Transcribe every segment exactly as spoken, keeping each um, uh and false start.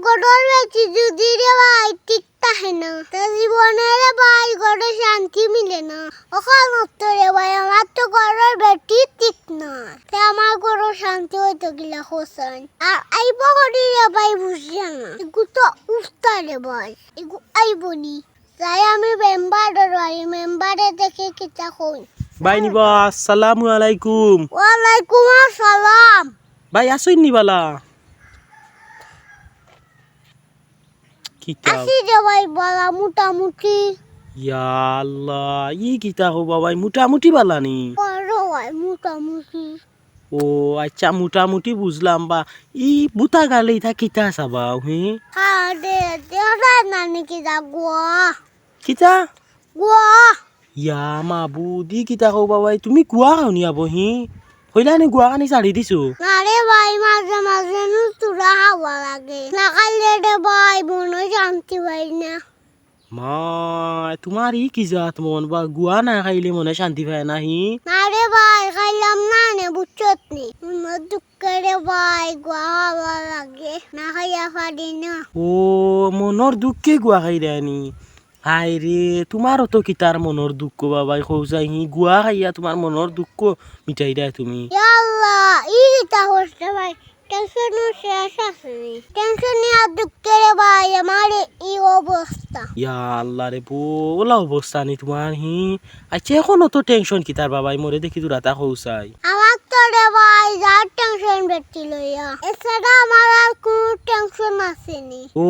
ঘরর বেটি যুদি রে ভাই ঠিক থাকে না, তে জীবনে রে ভাই ঘরো শান্তি মিলে না। অখান অর্থ রে ভাই, আমার তো ঘরর বেটি ঠিক না, তে আমার ঘরো শান্তি অইতো কিলা কওছাইন? আর আইবো করি রে ভাই বুঝিয়া না, এগু তো উস্তা রে ভাই, এগু আইবো নি। যাই আমি মেম্বারর বাড়ি, মেম্বারে দেখি কিতা কইন। ভাই নিবা, আসসালামু আলাইকুম। ওয়ালাইকুম আসসালাম। ভাই আছইন নি বালা? কিতা? আছি রে ভাই বালা মোটামুটি। ইয়া আল্লাহ, ই কিতা কও বা ভাই, মোটামুটি বালা নি? অয় রে ভাই মোটামুটি। ও আচ্ছা, মোটামুটি বুঝলাম বা। ই বুতা গালে ইতা কিতা চাবাও, হে? আরে, দেওরা নানি কিতা গুয়া? কিতা? গুয়া। ইয়া মাবুদ, ই কিতা কও বা ভাই, তুমি গুয়া খাও নি আবো, হি? কইলা নি গুয়া খানি ছাড়ি দিছো? না রে ভাই, মাঝে মাঝে নু তুরা খাওয়া লাগে। না খাইলে রে ভাই, মনো শান্তি পাই না। মা, তুমার ই কি জাত মন বা, গুয়া না খাইলে মনে শান্তি পায় না, হি? না রে ভাই, খাইলাম না নে, বুঝছত নি? মনর দুঃখে রে ভাই, গুয়া খাওয়া লাগে, না খাইয়া পারি না। ও, মনর দুঃখে গুয়া খাইরায় নি? হায় রে, তুমার অত কিতার মনর দুঃখ বা ভাই, কও চাই, হি গুয়া খাইয়া তুমার মনর দুঃখ মিটাইরায় তুমি? ইয়া আল্লাহ, ই কিতা কইরা ভাই? টেনশন শেষ আছে নি? টেনশনে আর দুঃখে রে ভাই, আমার ই অবস্থা। ইয়া আল্লাহ রে বো, অলা অবস্থা নি তুমার, হি? আচ্ছা, অখন অত টেনশন কিতার বা ভাই, মরে দেখি দুরাতা কও চাই। আমার তো রে ভাই, যা টেনশন বেটি লইয়া। এছাড়া আমার আর কুনু টেনশন আছে নি। ও,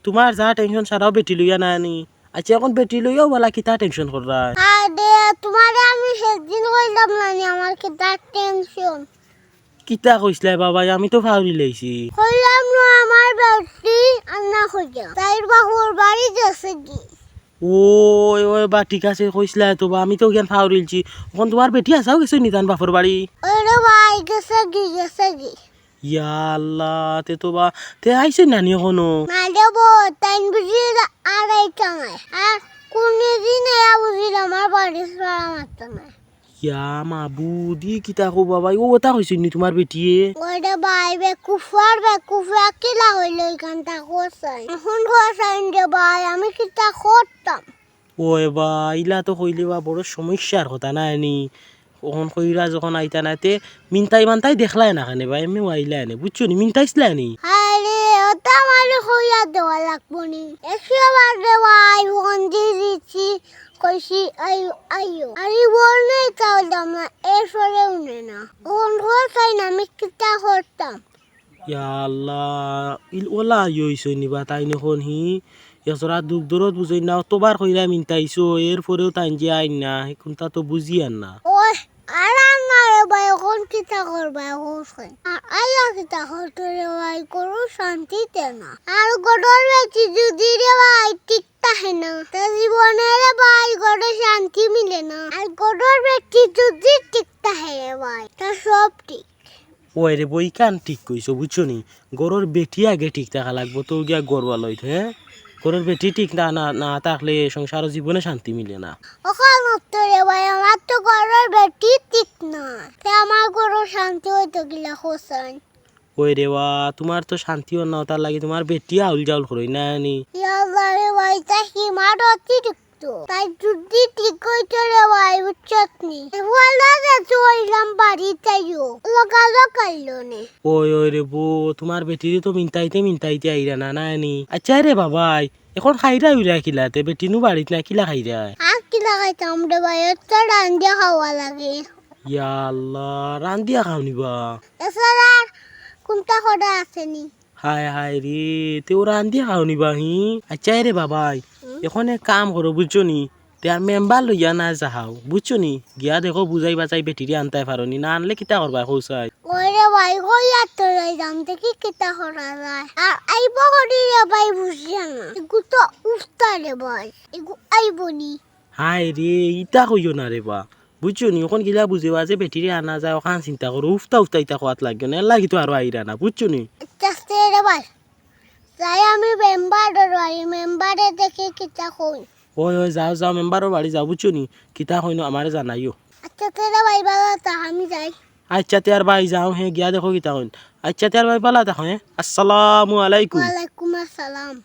তুমার যা টেনশন সারাও বেটি লইয়া না নি? আচ্ছা, অখন বেটি লইয়াও বালা কিতা টেনশন কররায়? আরে, তুমারে আমি সেদিন কইলাম না নি আমার কিতা টেনশন? কিতা কইছলায় বা ভাই, আমি তো ফাউরিলাইছি। কইলাম না আমার বেটি আর না কইয়া। তাইর বাপর বাড়ি গেছেগি। ওই, ওই বা, ঠিক আছে, কইছলায় তো বা, আমি তো অখান ফাউরিলছি। অখন তুমার বেটি আছাও গেছে নি তান বাপর বাড়ি? ওরে ভাই, গেছেগি, গেছেগি। ইয়া আল্লাহ, তে তো বা, তে আইছে না নি অখনো? না রে বো, তাইন বুঝি আর আইতা নায়। আর কুনুদিন এরা বুঝি আমার বাড়ির ফাড়া মারতা নায়। ইয়া মাবুদ, ই কিতা কও বা ভাই, অউ অতা কইছইন নি তুমার বেটিয়ে? ওরে ভাই, বেকুফর বেকুফ, কিলা কইলো ইখানতা কও চাইন। অখন কও চাইন রে ভাই, আমি কিতা করতাম? ওই বা, ইলা তো কইলে বা বড় সমস্যার কথা নায় নি। অখন কইরা যখন আইতা নায়, তে মিনতাই মানতাই দেখলায় না কেনে বা, এমনেউ আইলায় নে, বুঝছো নি? মিনতাইছলায় নি? আরে, অতা আমারে কইয়া দেওয়া লাগবো নি। একশো বার রে ভাই, ফোন দি দিছি, কইছি, আইও, আইও। আরে, ফোন নাই, তাও দাম না, এরপরেও নে না। অখন কও চাইন আমি কিতা করতাম? ইয়া আল্লাহ, ইল-, অলা আইয়া অইছইন নি বা তাইন অখন হি, একজরা দুখ দরদ বুঝইন না, অতবার কইরা মিনতাইছো, এরপরেও তাইন যে আইন না, হে কুনতা তো বুঝিয়ার না। ওই, আর আর না রে ভাই, অখন কিতা করবা, কও চাইন। আর আইয়া কিতা করতো রে ভাই, ঘরো শান্তি তে না। আর ঘরর বেটি যুদি রে ভাই, ঠিক থাকে না, তে জীবনে রে ভাই, ঘরো শান্তি মিলে না। আর ঘরর বেটি যুদি ঠিক থাকে রে ভাই, তে সব ঠিক। ওই রে বো, ইখান ঠিক কইছো, বুঝছো নি? ঘরর বেটি আগে ঠিক থাকা লাগবো, তো গিয়া ঘরওয়ালা অইতে, হে? ঘরর বেটি ঠিক না, না, না থাকলে সংসারো জীবনে শান্তি মিলে না। অখন তো রে ভাই, আমার তো ঘরর বেটি ঠিক না, তে আমার ঘরো শান্তি অইতো কিলা কও চাইন? ওই রে বা, তুমার তো শান্তি অর না, অতার লাগি তুমার বেটি আউল জাউল করইন না নি। ইয়া আল্লাহ রে ভাই, তাই কি মার অতি তো। তাই যুদি ঠিক অইতো রে ভাই, বুঝছত নি? এ বলা যে তুই অইলাম বাড়িত আইও, লগালগ আইলো নে। ওই, ওই রে বো, তুমার বেটিরে তো মিনতাইতে মিনতাইতে আইরা না, না নি? আচ্ছা রে বাবাই, অখন খাইরায় উইরা কিলাতে, বেটি নু বাড়িত নাই, কিলা খাইরায়? আর কিলা খাইতাম রে ভাই, অত রান্দিয়া খাওয়া লাগে। ইয়া আল্লাহ, রান্দিয়া খাও নি বা? এছাড়া আর কুনতা করা আছে নি? হায় হায় রে, তে অউ রান্দিয়া খাও নি বা হি? আচ্ছা রে বাবাই, হুম? অখন এক কাম করো, বুঝছো নি? তে আর মেম্বার লইয়া না যাও, বুঝছো নি? গিয়া দেখো, বুঝাই বাজাই বেটিরে আনতায় পারো নি, না আনলে কিতা করবায়, কও চাই? ওই রে ভাই, কই আর তো যাইতাম, দেখি কিতা করা যায়। আর আইবো করি রে ভাই, বুঝিয়া না। এগু তো উস্তা রে ভাই, এগু আইবো নি। হায় রে, ইতা কইও না রে বা। বুঝছো নি, অখন কিলা বুঝাই বাজাই বেটিরে আনা যায়, অখান চিন্তা করো, উফতা উফতা ইতা কওয়াত লাগিও না, এর লাগি তো আরো আইরা না, বুঝছো নি? আচ্ছা, তে রে ভাই, যাই আমি মেম্বারর বাড়ি, মেম্বারে দেখি কিতা কইন। ওই, ওই, যাও, যাও, মেম্বারর বাড়ি যাও, বুঝছো নি? কিতা কইন আমারে জানাইও। আচ্ছা, তে রে ভাই, বালা থাক, আমি যাই। আচ্ছা, তে আর ভাই যাও, হে, গিয়া দেখো কিতা কইন। আচ্ছা, তে আর ভাই বালা থাকো, হে। আসসালামু আলাইকুম। ওয়ালাইকুম আসসালাম।